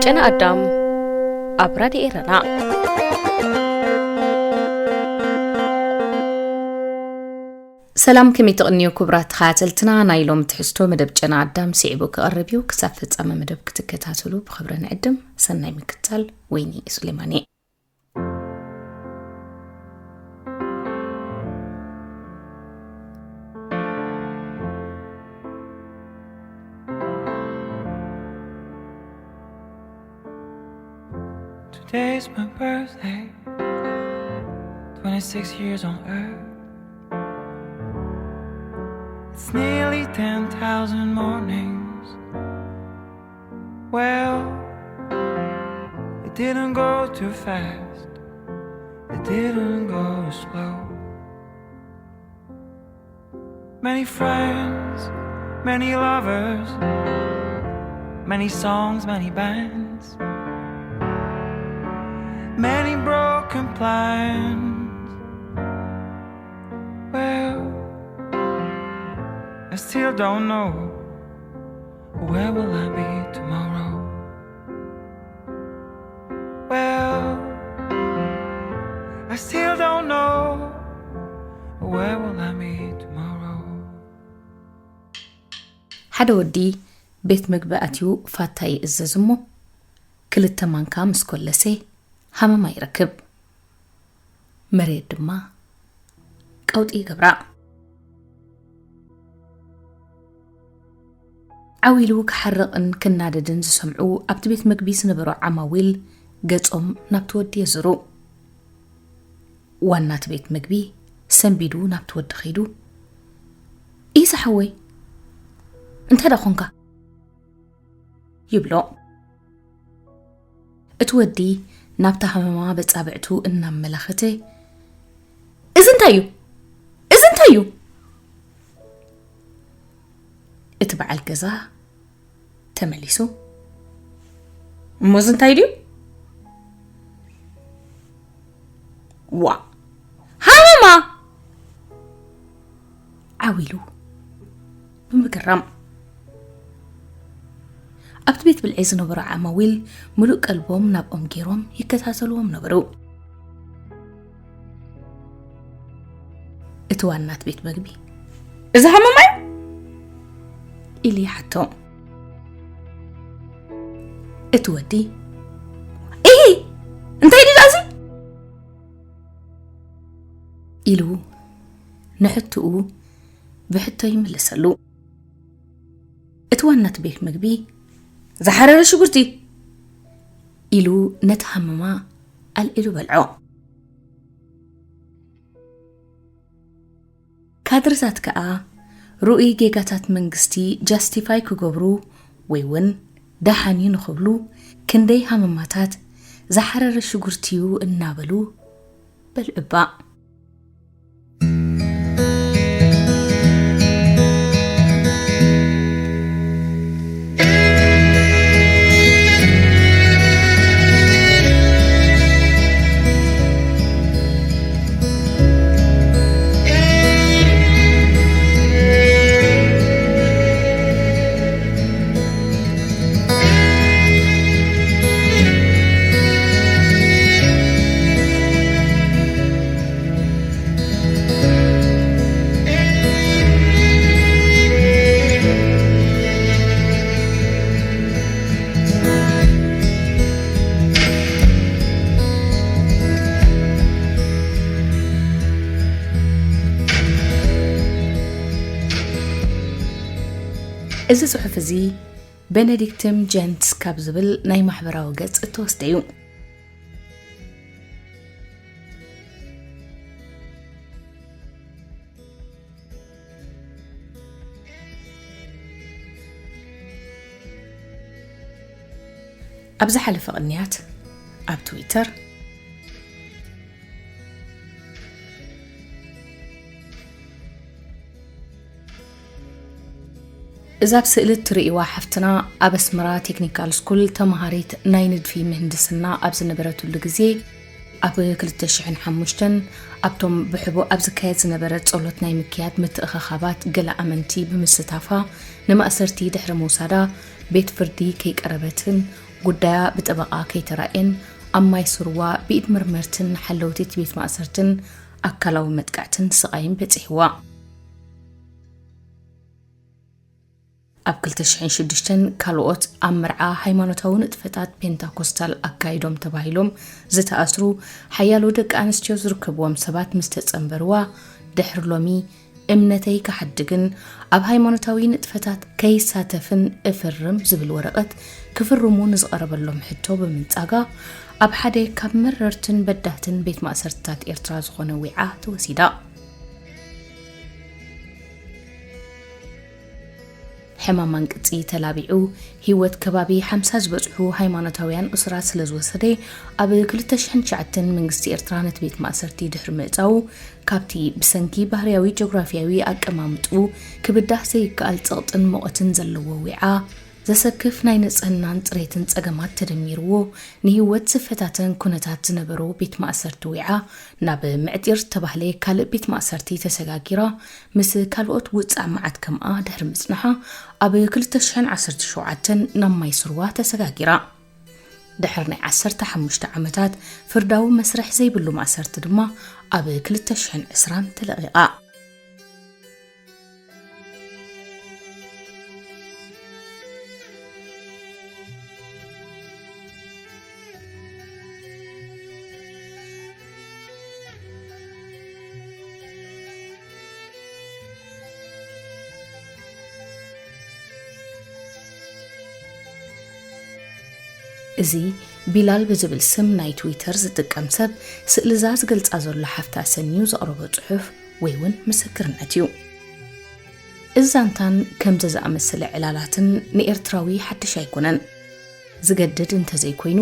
ጨና ኣዳም ኣብ ራድዮ ኤረና። ሰላም፣ ከመይ ትቕንዩ ክቡራት ተኸታተልትና? ናይ ሎም ትሕዝቶ መደብ ጨና ኣዳም ስዒቡ ክቐርብ እዩ። ክሳብ ፍጻመ መደብ ክትከታተሉ ብኽብሪ ንዕድም። ሰናይ ምክትታል። ወይኒ ሱሌማን እየ። Today's my birthday, twenty-six years on earth. It's nearly ten thousand mornings. Well, it didn't go too fast, it didn't go slow. Many friends, many lovers, many songs, many bands, many broken plans. Well, I still don't know, where will I be tomorrow? Well, I still don't know, where will I be tomorrow? ሓደ ወዲ ቤት ምግቢ ኣትዩ ፋታ ይእዘዝ እሞ፣ ክልተ ማንካ ምስ ኮለሰ ሃመማ ይረክብ። መሬት ድማ ቀውጢ ይገብራ። ዓው ኢሉ ክሓርቕን ክናደድን ዝሰምዑ ኣብቲ ቤት መግቢ ዝነበሩ ዓማዊል ገጾም ናብቲ ወዲ የዙሩ። ዋና እቲ ቤት መግቢ ሰንቢዱ ናብቲ ወዲ ከይዱ፣ "ኢሳ ሓወይ፣ እንታይ ደኣ ኾንካ?" ይብሎ። እቲ ወዲ ናብታ ሃመማ በጻብዕቱ እናመላኸተ፣ "እዚ እንታይ እዩ? እዚ እንታይ እዩ?" እቲ በዓል ገዛ ተመሊሱ፣ "እሞ እዚ እንታይ ድዩ?" "ዋ፣ ሃመማ!" ዓው ኢሉ ብምግራም። ኣብቲ ቤት ብልዒ ዝነበሩ ዓማዊል ምሉእ ቀልቦም ናብኦም ገይሮም ይከታተልዎም ነበሩ። እቲ ዋና እቲ ቤት መግቢ፣ "እዚ ሃመማ እዩ?" ኢሉ ይሓቶ። እቲ ወዲ፣ "ኢሂ፣ እንታይ ድዩ ዳዚ?" ኢሉ ንሕትኡ ብሕቶ ይምልሰሉ። እቲ ዋና እቲ ቤት መግቢ፣ "ዝሓረረ ሽጉርቲ!" ኢሉ ነቲ ሃመማ ኣልዒሉ በልዖ። ካድርታት ከኣ ርኡይ ጌጋታት መንግስቲ ጃስቲፋይ ክገብሩ ወይ እውን ደሓን እዩ ንኽብሉ ክንደይ ሃመማታት ዝሓረረ ሽጉርቲ እዩ እናበሉ በልዑባ። እዚ ጽሑፍ እዚ ቤነዲክትም ጀንትስ ካብ ዝብል ናይ ማሕበራዊ ገጽ እተወስደ እዩ። ኣብ ዝሓለፈ ቅንያት ኣብ ትዊተር፣ እዛ ኣብ ስእሊ እትርእይዋ ሓፍትና ኣብ ኣስመራ ቴክኒካል ስኩል ተመሃሪት ናይ ንድፊ ምህንድስና ኣብ ዝነበረትሉ ግዜ፣ ኣብ ክልተ ሽሕን ሓሙሽተን ኣብቶም ብሕቡእ ኣብ ዝካየድ ዝነበረ ጸሎት ናይ ምክያድ ምትእኽኻባት ገለ ኣመንቲ ብምስታፋ ንማእሰርቲ ድሕሪ ምውሳዳ ቤት ፍርዲ ከይቀረበትን ጉዳያ ብጠበቓ ከይተራእየን ኣብ ማይ ስርዋ ብኢድ መርመርትን ሓለውቲ እቲ ቤት ማእሰርትን ኣካላዊ መጥቃዕትን ስቓይን በጺሕዋ። ኣብ ክልተ ሽሕን ሽዱሽተን ካልኦት ኣብ መርዓ ሃይማኖታዊ ንጥፈታት ፔንታኮስታል ኣካይዶም ተባሂሎም ዝተኣስሩ ሓያሎ ደቂ ኣንስትዮ ዝርከብዎም ሰባት ምስ ተጸንበርዋ፣ ድሕሪ ሎሚ እምነተይ ክሓድግን ኣብ ሃይማኖታዊ ንጥፈታት ከይሳተፍን እፍርም ዝብል ወረቐት ክፍርሙ ንዝቐረበሎም ሕቶ ብምንጻጋ፣ ኣብ ሓደ ካብ መረርትን በዳህትን ቤት ማእሰርትታት ኤርትራ ዝኾነ ዊዓ ተወሲዳ። ሕማም ኣንቅጺ ተላቢዑ፣ ህይወት ከባቢ ሓምሳ ዝበጽሑ ሃይማኖታውያን እሱራት ስለ ዝወሰደ፣ ኣብ ክልተ ሽሕን ትሽዓተን መንግስቲ ኤርትራ ነቲ ቤት ማእሰርቲ ድሕሪ ምእታዉ፣ ካብቲ ብሰንኪ ባህርያዊ ጂኦግራፍያዊ ኣቀማምጥኡ ክብዳህ ዘይከኣል ጸቕጥን ሙቐትን ዘለዎ ዊዓ፣ ዘሰክፍ ናይ ንጽህናን ጽሬትን ጸገማት ተደሚርዎ፣ ንህይወት ዝፈታተን ኩነታት ዝነበሮ ቤት ማእሰርቲ ዊዓ፣ ናብ ምዕጢር ዝተባህለ ካልእ ቤት ማእሰርቲ ተሰጋጊራ፣ ምስ ካልኦት ውጻእ መዓት ከምኣ ድሕሪ ምጽንሓ፣ ኣብ ክልተ ሽሕን ዓሰርተ ሸውዓተን ናብ ማይ ስርዋ ተሰጋጊራ። ድሕሪ ናይ ዓሰርተ ሓሙሽተ ዓመታት ፍርዳዊ መስርሕ ዘይብሉ ማእሰርቲ ድማ፣ ኣብ ክልተ ሽሕን ዕስራን ተለቒቓ። እዚ ቢላል ብዝብል ስም ናይ ትዊተር ዝጥቀም ሰብ፣ ስእሊ እዛ ዝገልጻ ዘሎ ሓፍቲ ኣሰንዩ ዘቕረቦ ጽሑፍ ወይ እውን ምስክርነት እዩ። እዚ ዛንታን ከምዚ ዝኣመሰለ ዕላላትን ንኤርትራዊ ሓድሽ ኣይኮነን። ዝገድድ እንተዘይኮይኑ፣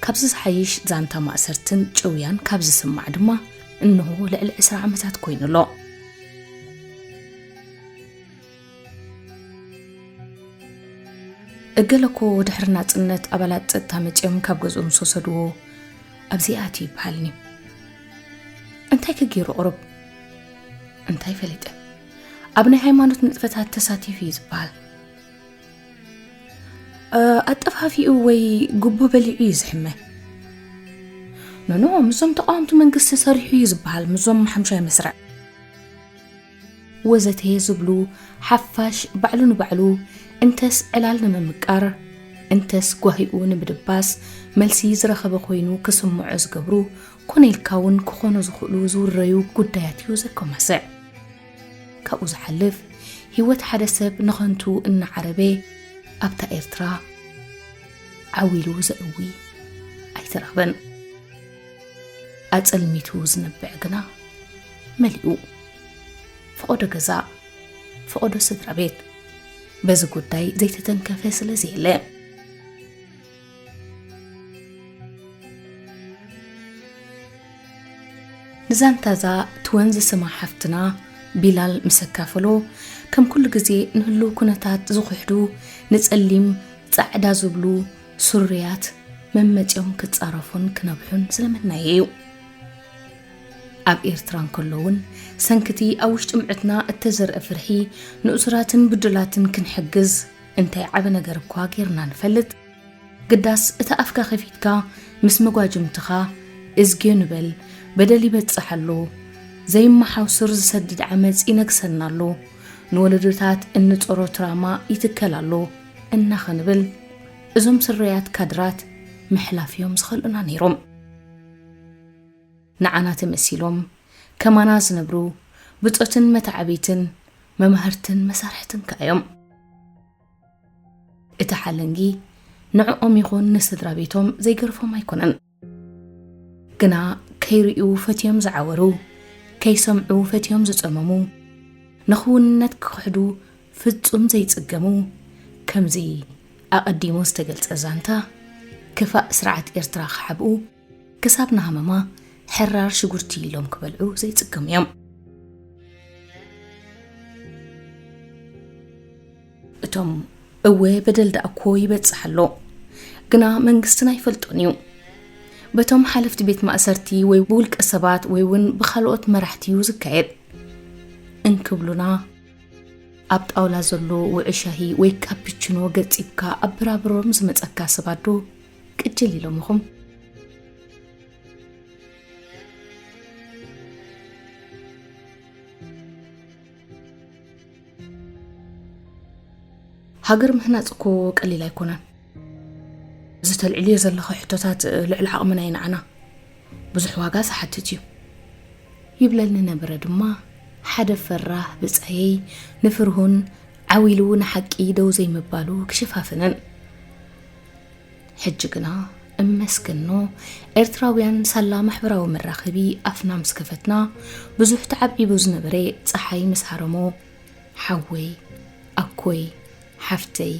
ካብዚ ዝሓይሽ ዛንታ ማእሰርትን ጭውያን ካብ ዝስማዕ ድማ እንሆ ልዕሊ ዕስራ ዓመታት ኮይኑ ኣሎ። እገለ እኮ ድሕሪ ናጽነት ኣባላት ጸጥታ መጺኦም ካብ ገዝኡ ምስ ወሰድዎ፣ ኣብዚ ኣትዩ ይበሃልኒ። እንታይ ከ ገይሩ ቁሩብ? እንታይ ፈሊጠ? ኣብ ናይ ሃይማኖት ንጥፈታት ተሳቲፉ እዩ ዝበሃል። እ፣ ኣጠፋፊኡ ወይ ጉቦ በሊዑ እዩ ዝሕመ። ኖኖ፣ ምስዞም ተቃወምቲ መንግስቲ ሰሪሑ እዩ ዝበሃል፣ ምስዞም ሓምሻይ መስርዕ። ወዘተ ዝብሉ ሓፋሽ ባዕሉ ንባዕሉ እንተስ ዕላል ንምምቃር፣ እንተስ ጓሂኡ ንምድባስ መልሲ ዝረኸበ ኮይኑ ክስምዖ ዝገብሩ፣ ኮነ ኢልካ እውን ክኾኑ ዝኽእሉ ዝውረዩ ጉዳያት እዩ ዘኮማስዕ። ካብኡ ዝሓልፍ፣ ህይወት ሓደ ሰብ ንኸንቱ እናዓረበ ኣብታ ኤርትራ ዓው ኢሉ ዘእዊ ኣይተረኽበን። ኣጸልሚቱ ዝነብዕ ግና መሊኡ። ፈቐዶ ገዛ፣ ፈቐዶ ስድራ ቤት በዚ ጉዳይ ዘይተተንከፈ ስለ ዘየለ። ንዛንታዛ ትወን ዝስማ ሓፍትና ቢላል ምስ ኣካፈሎ፣ ከም ኩሉ ግዜ ንህሉው ኩነታት ዝኹሕዱ፣ ንጸሊም ጻዕዳ ዝብሉ ሱርያት መመጺኦም ክጻረፉን ክነብሑን ዝለመድናዮ እዩ። ኣብ ኤርትራ እንከሎ እውን፣ ሰንክቲ ኣብ ውሽጢ ምዕትና እተዘርአ ፍርሒ፣ ንእሱራትን ብዱላትን ክንሕግዝ እንታይ ዓቢ ነገር እኳ ጌርና ንፈልጥ፣ ግዳስ እታ ኣፍካ ከፊትካ ምስ መጓጅምትኻ እዝግዮ ንበል፣ በደል ይበጽሕ ኣሎ፣ ዘይመሓው ሱር ዝሰድድ ዓመጽ ይነግሰና ኣሎ፣ ንወለዶታት እንጸሮ ትራማ ይትከል ኣሎ እና ኸንብል፣ እዞም ስርያት ካድራት ምሕላፍ እዮም ዝኸልኡና ነይሮም። ንዓና ተመሲሎም ከማና ዝነብሩ ብጾትን መተዓብይትን መማህርትን መሳርሕትን ከኣ እዮም። እቲ ሓለንጊ ንዕኦም ይኹን ንስድራ ቤቶም ዘይገርፎም ኣይኮነን። ግና ከይርእዩ ፈትዮም ዝዓወሩ፣ ከይሰምዑ ፈትዮም ዝጸመሙ፣ ንኽውንነት ክኽሕዱ ፍጹም ዘይጽገሙ፣ ከምዚ ኣቐዲሙ ዝተገልጸ ዛንታ፣ ክፋእ ስርዓት ኤርትራ ክሓብኡ፣ ክሳብ ንሃመማ ሕራር ሽጉርቲ ኢሎም ክበልዑ ዘይጽገሙ እዮም። እቶም እወ በደል ደኣ እኮ ይበጽሕ ኣሎ፣ ግና መንግስትና ኣይፈልጦን እዩ። በቶም ሓለፍቲ ቤት ማእሰርቲ ወይ ብውልቀ ሰባት ወይ እውን ብኻልኦት መራሕቲ እዩ ዝካየድ እንክብሉና፣ ኣብ ጣውላ ዘሎ ውዑይ ሻሂ ወይ ካፕችኖ ገጺብካ ኣብ ብራብሮም ዝመጸካ ሰባት ዶ ቅጅል ኢሎምኹም። ሃገር ምህናጽ እኮ ቀሊል ኣይኮነን። ዝተልዕልዮ ዘለኻ ሕቶታት ልዕሊ ዓቕምና እዩ ንዓና። ብዙሕ ዋጋ ዝሓትት እዩ። ይብለኒ ነበረ ድማ ሓደ ፈራህ ብጻየይ ንፍርሁን ዓው ኢሉ ንሓቂ ደው ዘይምባሉ ክሸፋፍንን። ሕጂ ግና እመስግኖ ኤርትራውያን ሳላ ማሕበራዊ መራኸቢ ኣፍና ምስ ከፈትና ብዙሕ ተዓብዒቡ ዝነበረ ጸሓይ ምስ ሃረሞ ሓወይ፣ ኣኮይ፣ ሓፍተይ፣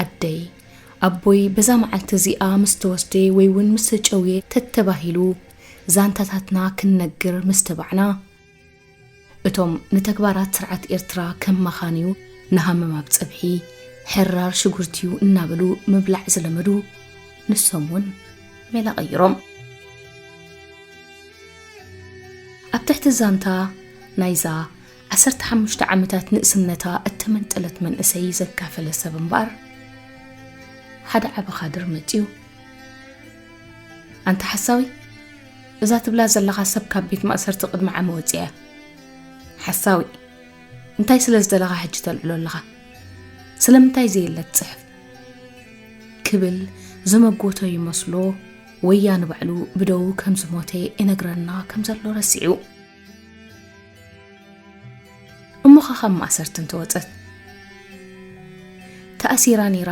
ኣደይ፣ ኣቦይ በዛ መዓልቲ እዚኣ ምስ ተወስደ ወይ እውን ምስ ተጨውየ ተተባሂሉ ዛንታታትና ክንነግር ምስ ተባዕና፣ እቶም ንተግባራት ስርዓት ኤርትራ ከም መኻንዩ ንሃመም ኣብ ጸብሒ፣ ሕራር ሽጉርቲዩ እናበሉ ምብላዕ ዝለመዱ ንሶም እውን ሜላ ቀይሮም። ኣብ ትሕቲ ዛንታ ናይዛ ዓሰርተ ሓሙሽተ ዓመታት ንእስነታ እተመንጠለት መንእሰይ ዘካፈለ ሰብ እምበኣር፣ ሓደ ዓቢ ካድር መጺኡ፣ "ኣንታ ሓሳዊ፣ እዛ ትብላ ዘለኻ ሰብ ካብ ቤት ማእሰርቲ ቅድሚ ዓሚ ወጺኣ እያ። ሓሳዊ፣ እንታይ ስለ ዝደለኻ ሕጂ ተልዕሎ ኣለኻ? ስለምንታይ ዘየለ ትጽሕፍ?" ክብል ዝመጎቶ ይመስሎ፣ ወያ ንባዕሉ ብደው ከም ዝሞተ ይነግረና ከም ዘሎ ረሲዑ። እሞ ኸ ካብ ማእሰርቲ እንተወጸት? ተኣሲራ ነይራ፣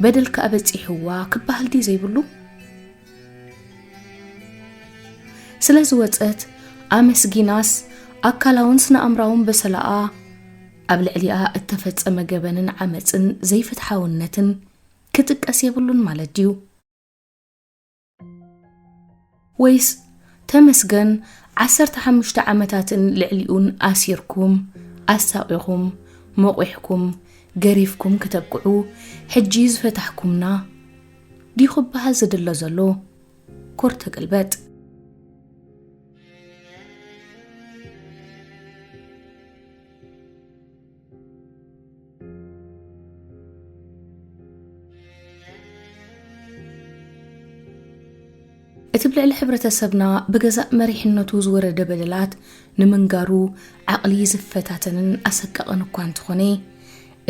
በደል ከኣ በጺሕዋ ክበሃል ድዩ ዘይብሉ? ስለ ዝወጸት ኣመስጊናስ ኣካላውን ስነ ኣእምራውን በሰላኣ ኣብ ልዕሊኣ እተፈጸመ ገበንን ዓመጽን ዘይፍትሓውነትን ክጥቀስ የብሉን ማለት ድዩ? ወይስ ተመስገን ዓሰርተ ሓሙሽተ ዓመታትን ልዕሊኡን ኣሲርኩም፣ ኣሳቒኹም፣ ሞቒሕኩም፣ ገሪፍኩም ክተብቅዑ ሕጂ ዝፈታሕኩምና ድዩ ክበሃል ዝድሎ ዘሎ? ኮር ተገልበጥ። እቲ ብልዕሊ ሕብረተሰብና ብገዛእ መሪሕነቱ ዝወረደ በደላት ንምንጋሩ ዓቕሊ ዝፈታተንን ኣሰቃቕን እኳ እንተኾነ፣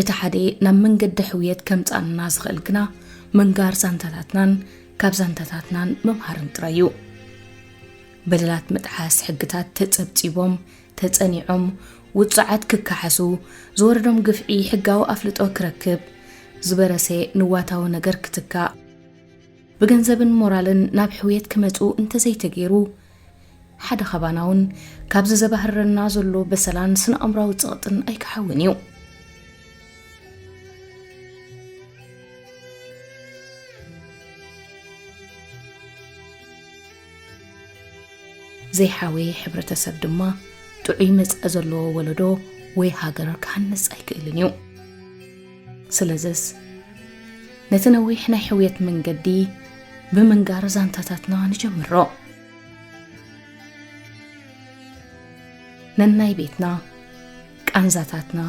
እቲ ሓደ ናብ መንገዲ ሕውየት ከምጽኣና ዝኽእል ግና ምንጋር ዛንታታትናን ካብ ዛንታታትናን ምምሃርን ጥራይ እዩ። በደላት ምጥሓስ ሕግታት ተጸብጺቦም፣ ተጸኒዖም፣ ውጹዓት ክከሓሱ፣ ዝወረዶም ግፍዒ ሕጋዊ ኣፍልጦ ክረክብ፣ ዝበረሰ ንዋታዊ ነገር ክትካእ፣ ብገንዘብን ሞራልን ናብ ሕውየት ክመጹ እንተዘይተገይሩ፣ ሓደ ኻባና እውን ካብዚ ዘባህረና ዘሎ በሰላን ስነ ኣእምራዊ ጸቕጥን ኣይክሓውን እዩ። ዘይሓወየ ሕብረተሰብ ድማ ጥዑይ መጻኢ ዘለዎ ወለዶ ወይ ሃገር ክሃንጽ ኣይክእልን እዩ። ስለዝስ ነቲ ነዊሕ ናይ ሕውየት መንገዲ ብምንጋር ዛንታታትና ንጀምሮ። ነናይ ቤትና፣ ቃንዛታትና፣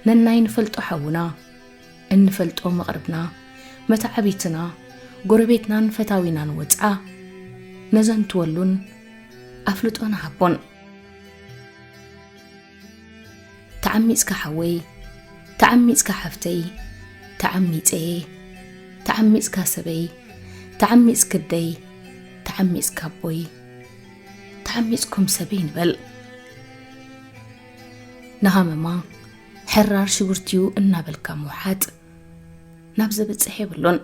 ነናይ ንፈልጦ ሓውና፣ እንፈልጦ መቕርብና፣ መተዓቢትና፣ ጎረቤትናን ፈታዊናን ወጽዓ ነዘንትወሉን ኣፍልጦ ንሃቦን። ተዓሚጽካ ሓወይ፣ ተዓሚጽካ ሓፍተይ፣ ተዓሚጸ፣ ተዓሚጽካ ሰበይ፣ ተዓሚጽ ክደይ፣ ተዓሚጽካ ኣቦይ፣ ተዓሚጽኩም ሰበይ ንበል። ንሃመማ ሕራር ሽጉርቲዩ እናበልካ ምውሓጥ ናብ ዘብጽሕ የብሉን።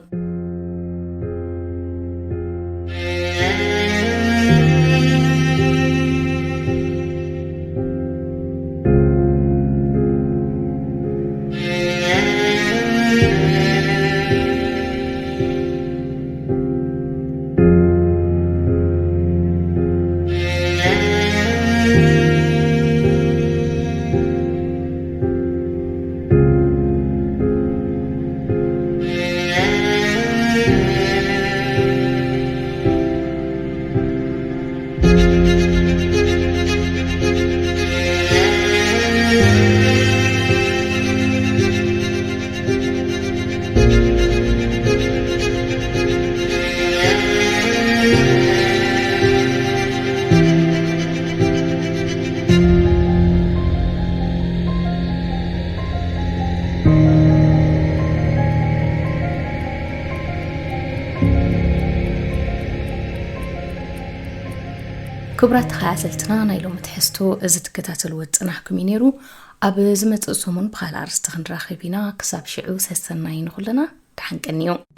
ክቡራት ተኸታተልትና፣ ናይ ሎሚ ትሕዝቶ እዚ ትከታተልዎ ዝጸናሕኩም እዩ ነይሩ። ኣብ ዝመጽእ ሰሙን ብኻልእ ኣርእስቲ ክንራኸብ ኢና። ክሳብ ሽዑ ሰሰናዩ ንኹልና። ደሓን ቀንዩ።